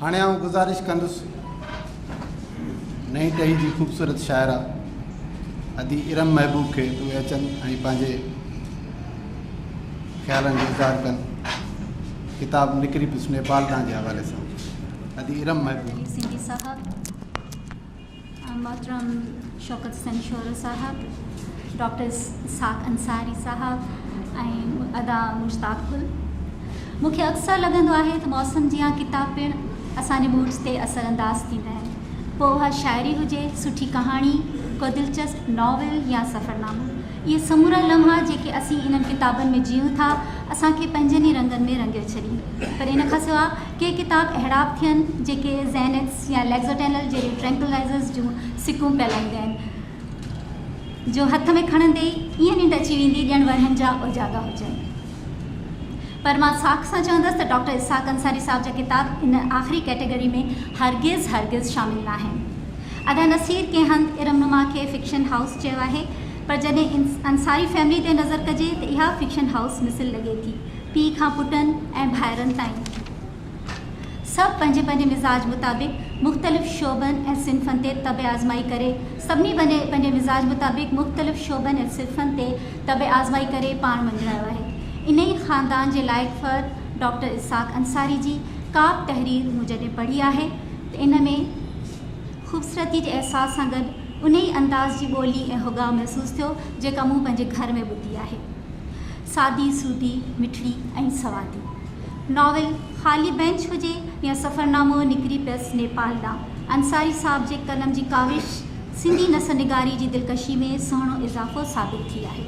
هاڻي آئون گذارش ڪندس نئين ٽهي جي خوبصورت شاعره ادي ارم محبوب کي ته اهي اچن ۽ پنهنجي خيالن جو اظهار ڪن ڪتاب نڪري پيس نيپال ڏانهن جي حوالي سان ادي ارم محبوب. علي سنڌي صاحب، محترم شوڪت حسين شورو صاحب، ڊاڪٽر اسحاق انصاري صاحب ۽ ادا مشتاق گل. مون کي اڪثر لڳندو آهي ته موسم جيان ڪتاب پڻ اسان جي موڊز تي اثر انداز ٿيندا آهن. پوء اها شاعري هجي، سٺي ڪهاڻي، ڪو دلچسپ ناول يا سفرنامو. اهي سمورا لمحا جيڪي اسين انهن ڪتابن ۾ جيئون ٿا، اسان کي پنهنجن ئي رنگن ۾ رڱيو ڇڏين. پر ان کان سواء ڪي ڪتاب اهڙا به ٿين، جيڪي زينڪس يا ليگزوٽينل جهڙيون ٽرينڪولائيزرز جون سڪون پيلائيندا آهن، جو هٿ ۾ کڻندي ئي ائين ننڊ اچي ويندي ڄڻ ورهن جا اوجاڳا هجن. پر مان ساک سان چوندس ته ڊاڪٽر اسحاق انصاري صاحب جا ڪتاب ان آخري ڪيٽيگري ۾ هرگز هرگز شامل ناهن. ادا نصير ڪنهن هنڌ ارم نما کي فڪشن هائوس چيو آهي، پر جڏهن انصاري فيملي تي نظر ڪجي ته اها فڪشن هائوس مثل لڳي ٿي. پيء کان پٽن ۽ ڀائرن تائين سڀ پنهنجي پنهنجي مزاج مطابق مختلف شعبن ۽ صنفن تي طبع آزمائي ڪري سڀني پنهنجي پنهنجي مزاج مطابق مختلف شعبن ۽ صنفن تي طبع آزمائي ڪري پاڻ مڃرايو آهي. انهي خاندان جي لائق فرد ڊاڪٽر اسحاق انصاري جي ڪا به تحرير مون جڏهن پڙهي آهي ته ان ۾ خوبصورتي جي احساس سان گڏ انهي انداز جي ٻولي ۽ هڳاء محسوس ٿيو جيڪا مون پنهنجي گهر ۾ ٻڌي آهي. سادي سودي، مٺڙي ۽ سوادي. ناول خالي بينچ هجي يا سفرنامو نڪري پيس نيپال ڏانهن. انصاري صاحب جي قلم جي ڪاوش سنڌي نثر نگاري جي دلڪشي ۾ سهڻو اضافو ثابت ٿي آهي.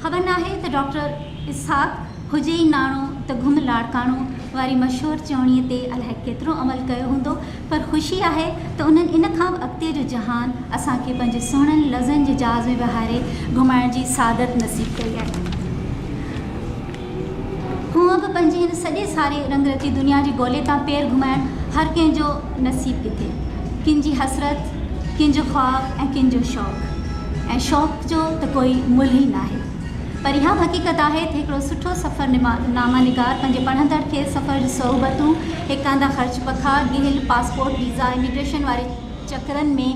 خبر ناهي ته ڊاڪٽر اسحاق هجي ئي ناڻو ته گهم لاڙڪاڻو واري مشهور چوڻيء تي الائي ڪيترو عمل ڪيو هوندو پر خوشي آهي ته انهن ان کان به اڳتي جو جهان اسان کي پنهنجي سهڻن لفظن جي جهاز ۾ وهاري گهمائڻ جي سعادت نصيب ڪئي آهي. هونء به پنهنجي هن سڄي ساري رنگ رچي دنيا جي گولي تان پير گهمائڻ هر ڪنهن جو نصيب ڪٿي. ڪن جي حسرت، ڪن جو خواب ۽ ڪن جو شوق. ۽ شوق جو ته ڪوئي ملهه ئي ناهي. پر اها به حقيقت آهي ته هڪڙو سٺو سفر نامه نگار پنهنجي پڙهندڙ کي سفر جون صعوبتون، هيڪاندا خرچ پکا، گهل، پاسپورٽ، ويزا، اميگريشن واري چڪرن ۾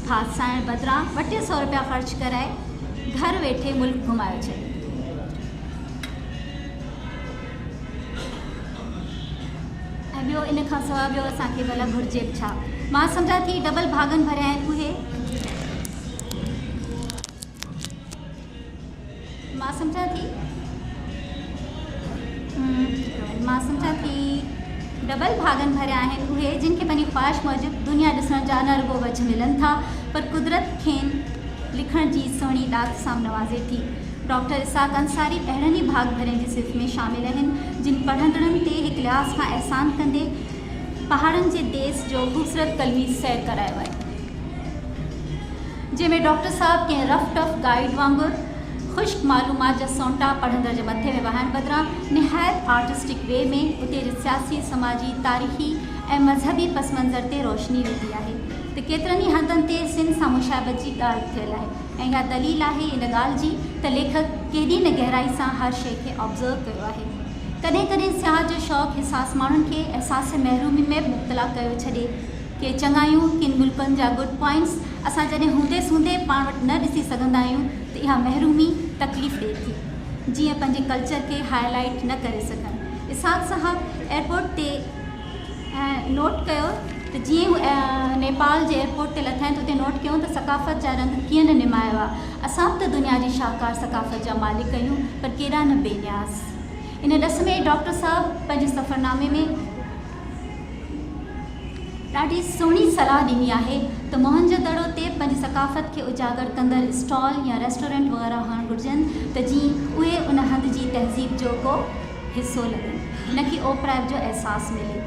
ڦاسائڻ بدران ٻه ٽي سئو رپيا خرچ ڪرائي گهر ويٺي ملڪ گهمايو ڇڏي. ۽ ٻيو ان کان سواء ٻيو اسان کي ڀلا گهرجي به ڇا؟ مان سمجهان ٿي ڊبل ڀاڳن ڀريا آهن اهي. مان سمجهان ٿي مان سمجهان ٿي ڊبل ڀاڳن ڀريا آهن اهي جن کي پنهنجي خواهش موجب دنيا ڏسڻ جا نه رڳو وجهه ملن ٿا پر قدرت کين لکڻ جي سهڻي ڏات سان به نوازي ٿي. ڊاڪٽر اسحاق انصاري به اهڙن ئي ڀاڳ ڀرين جي صف ۾ شامل آهن جن پڙهندڙن تي هڪ لحاظ کان احسان ڪندي پهاڙن جي ديس جو خوبصورت قلمي سير ڪرايو آهي. جنهن ۾ ڊاڪٽر صاحب ڪنهن رف ٽف گائيڊ وانگر خشڪ معلومات جا سونٽا پڙهندڙ جي مٿي ۾ وهائڻ بدران نهايت آرٽسٽڪ وي ۾ اتي جي سياسي، سماجي، تاريخي ۽ مذهبي پس منظر تي روشني وڌي آهي ته ڪيترن ئي هنڌن تي سنڌ سان مشابهت جي ڳالهه ٿيل آهي ۽ اها دليل آهي ان ڳالهه جي ته ليکڪ ڪيڏي نه گهرائي سان هر شيء کي آبزرو ڪيو آهي. ڪڏهن ڪڏهن سياحت جو شوق حساس ماڻهن کي احساس محرومي ۾ به مبتلا ڪيو ڇڏي. ڪي چڱايون ڪن ملڪن جا گڊ پوائنٽس اسان جڏهن هوندي سوندي پاڻ وٽ نه ڏسي سگهندا آهيون ته اها محرومي تڪليف ڏئي ٿي. جيئن پنهنجي ڪلچر کي هاء لائيٽ نه ڪري سگهن. اسحاق صاحب ايئرپورٽ تي نوٽ ڪيو ته جيئن هو نيپال جي ايئرپورٽ تي لٿا آهن ته اتي نوٽ ڪيو ته ثقافت جا رنگ ڪيئن نه نمايا هئا. اسان به ته دنيا جي شاهڪار ثقافت جا مالڪ آهيون پر ڪيڏا نه بي نياز. ان ڏس ۾ ڊاڪٽر صاحب پنهنجي سفرنامي ۾. ڏاڍي سهڻي صلاح ڏني آهي ته موهن جو دڙو تي پنهنجي ثقافت کي اجاگر ڪندڙ اسٽال يا ريسٽورنٽ وغيره هئڻ گهرجن ته جيئن اهي ان هنڌ جي تهذيب جو ڪو حصو لڳن نه ڪي اوپرائپ جو احساس ملي.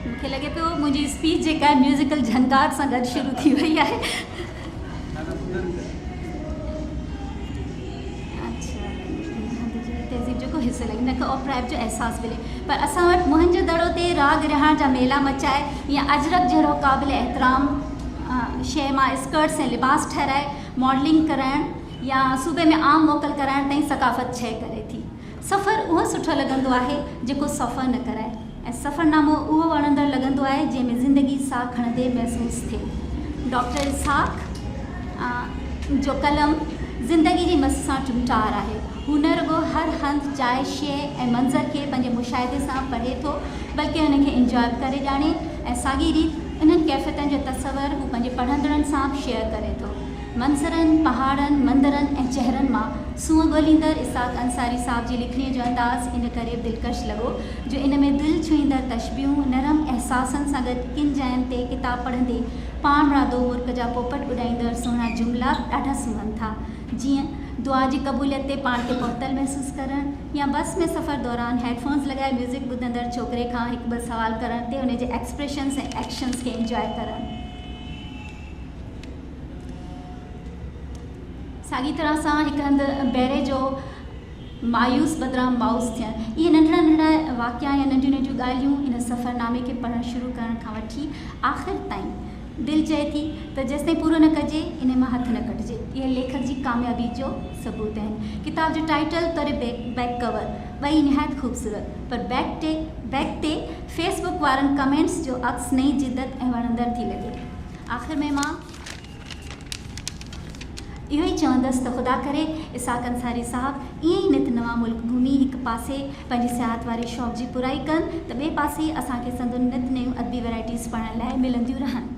مون کي لڳي پيو منهنجي اسپيچ جيڪا آهي ميوزيڪل جهنڪار سان گڏ شروع ٿي وئي آهي. تهذيب جو ڪو حصو لڳي نه ڪو اوپرائپ جو احساس ملي پر اسان وٽ موهن جو دڙو تي راڳ رهاڻ جا ميلا مچائي يا اجرڪ جهڙو قابل احترام شيء مان اسڪرٽس ۽ لباس ٺهرائي ماڊلنگ ڪرائڻ يا صوبي ۾ عام موڪل ڪرائڻ تائين ثقافت ڇهه ڪري ٿي. سفر اهو سٺو لڳندو آهي جيڪو سفر نه ڪرائي. ۽ سفرنامو اهو وڻندڙ لڳندو آهي جنهن ۾ زندگي ساهه کڻندي محسوس ٿئي. ڊاڪٽر اسحاق جو قلم زندگي جي مس سان ٽمٽار آهي. هو نه رڳو هر هنڌ، جاء، شيء ۽ منظر کي پنهنجي مشاهدي سان پڙهي ٿو بلڪه ان کي انجواء به ڪري ڄاڻي ۽ ساڳي ريت انهن ڪيفيتن جو تصور هو پنهنجي پڙهندڙن سان به شيئر ڪري ٿو. منظرن، پهاڙن، مندرن ۽ چهرن مان سونهن ڳوليندڙ اسحاق انصاري صاحب جي لکڻيء جو انداز ان ڪري به دلڪش لڳو جو ان ۾ دل ڇهيندڙ تشبيهون، نرم احساسن سان گڏ ڪن جاين تي ڪتاب پڙهندي پاڻمرادو مرڪ جا پوپٽ اڏائيندڙ سهڻا جملا به ڏاڍا سونهن ٿا جيئن دعا جي قبوليت تي پاڻ کي پهتل محسوس ڪرڻ يا بس ۾ سفر دوران هيڊ فونز لڳائي ميوزڪ ٻڌندڙ ڇوڪري کان هڪ ٻه سوال ڪرڻ تي ان جي ايڪسپريشنز ۽ ايڪشنز کي انجواء ڪرڻ. ساڳي طرح سان هڪ هنڌ بيري جو مايوس بدران مائوس ٿيڻ. اهي ننڍڙا ننڍڙا واقعا يا ننڍيون ننڍيون ڳالهيون ان سفرنامي کي پڙهڻ شروع ڪرڻ کان وٺي آخر تائين دل چئي ٿي ته جيستائين پورو نه ڪجي انهي مان هٿ نه ڪڍجي. اهي ليکڪ جي ڪاميابي جو ثبوت آهن. ڪتاب جو ٽائيٽل توڙي بيڪ ڪور ٻئي نهايت خوبصورت پر بيڪ تي بيڪ تي فيس بڪ وارن ڪمينٽس جو عڪس نئين جدت ۽ وڻندڙ ٿي لڳي. آخر ۾ مان اهو ئي چوندس ته خدا ڪري اسحاق انصاري صاحب ائين ئي نت نوان ملڪ گهمي هڪ پاسي پنهنجي سياحت واري شوق جي پورائي ڪن ته ٻئي پاسي اسان کي سندن نت نيون ادبي ورائٽيز پڙهڻ لاء ملنديون رهن.